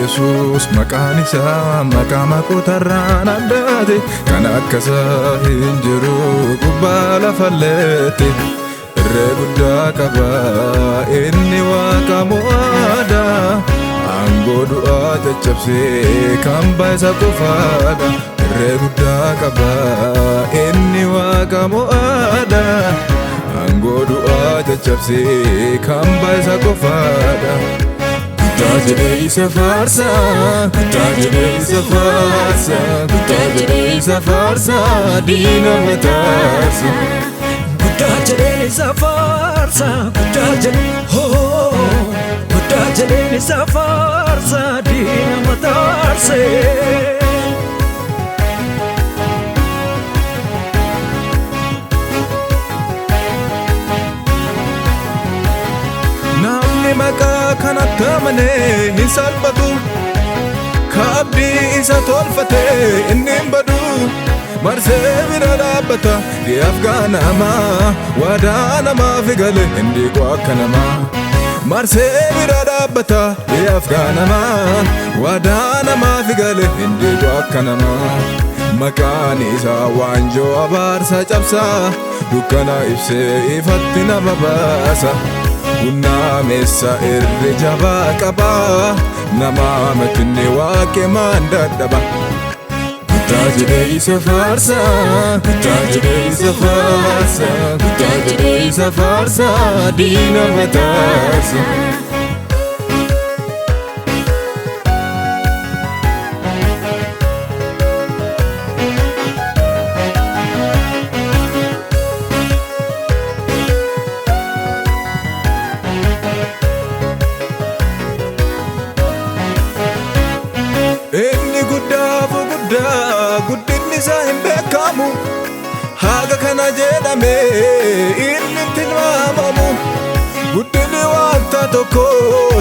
Yesuus maqaan isaa maqaa maqootarraan addaate kan akka isaa hin jiru gubbaa lafalleetti. Irree guddaa qaba inni waaqa mo'aadha, aangoo du'aa caccabsee kan baay'isa qofaadha. Irree guddaa qaba inni waaqa mo'aadha, aangoo du'aa caccabsee kan baay'isa qofaadha. Guddaa jedhee isa faarsa, guddaa jedhee isa faarsa, guddaa jedhee isa faarsa, diina mataarsa. Guddaa jedheen isa faarsa, guddaa jedheen hoo, guddaa jedheen isa faarsa, diina mataarsee. Namni maqaa kanatti amanee hin salphatu, kaabdii isa tolfate inni hin badu. Marsee bira dhaabbata dhiyaaf gaanamaa, waadaa namaaf gale hin diigu akka namaa. Marsee bira dhaabbata dhiyaaf gaanamaa, waadaa namaaf gale hin diigu akka namaa. Maqaan isaa waanjoo abaarsa cabsaa, dukkana ibsee ifatti nama baasa. Hunaameessa irri jabaa qabaa, namaa matinni waaqemaan dadhaba. Guddaa jedhee isa faarsa, guddaa jedhee isa faarsa, guddaa jedhee isa faarsa, diina mataarsa. Inni guddaafu guddaa, guddinni isaa hin beekamu. Haga kana jedhame inni hin tilmaamamu. Guddinni wanta tokko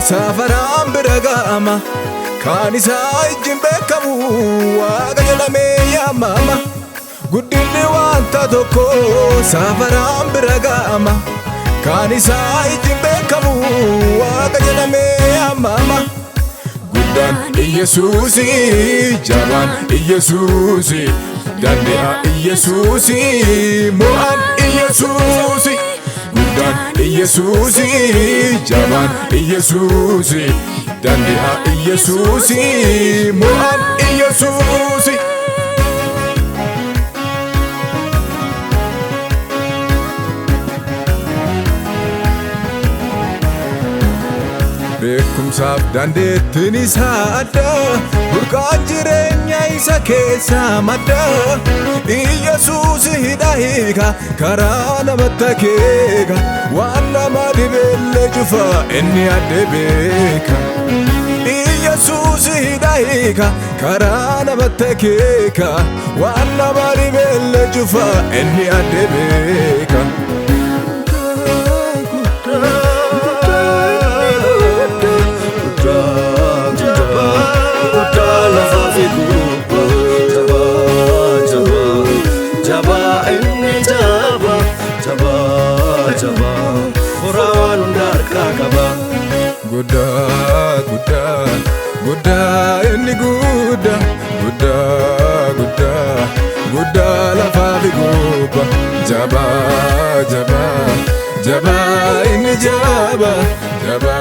safaraan bira ga'ama. Kaan isaa ijji hin beekamu, waaqa jedhamee yaamama. Guddinni wanta tokko safaraan bira ga'ama. Kaan isaa ijji hin beekamu, waaqa jedhamee yaamama. Guddaan Iyesuusi, jabaan Iyesuusi, dande'a Iyesuusi, mo'aan Iyesuusi. Guddaan Iyesuusi, jabaan Iyesuusi, dande'a Iyesuusi, mo'aan Iyesuusi. Beekumsaaf dandeettiin isaa adda, burqaan jireenya isa keessaa madda. Iyesuus hidha hiika, karaa namatti akeeka, waan nama dhibeellee cufa inni adde beeka. Iyesuus hidha hiika, karaa namatti akeeka, waan nama dhibeellee cufa inni adde beeka. Guddaa lafaa fi gubbaa, jabaa jabaa jabaa inni jabaa jabaa jabaa horaa waan hunda harkaa qaba. Guddaa guddaa guddaa inni guddaa, guddaa guddaa guddaa lafaa fi gubbaa, jabaa jabaa jabaa inni jabaa jabaa.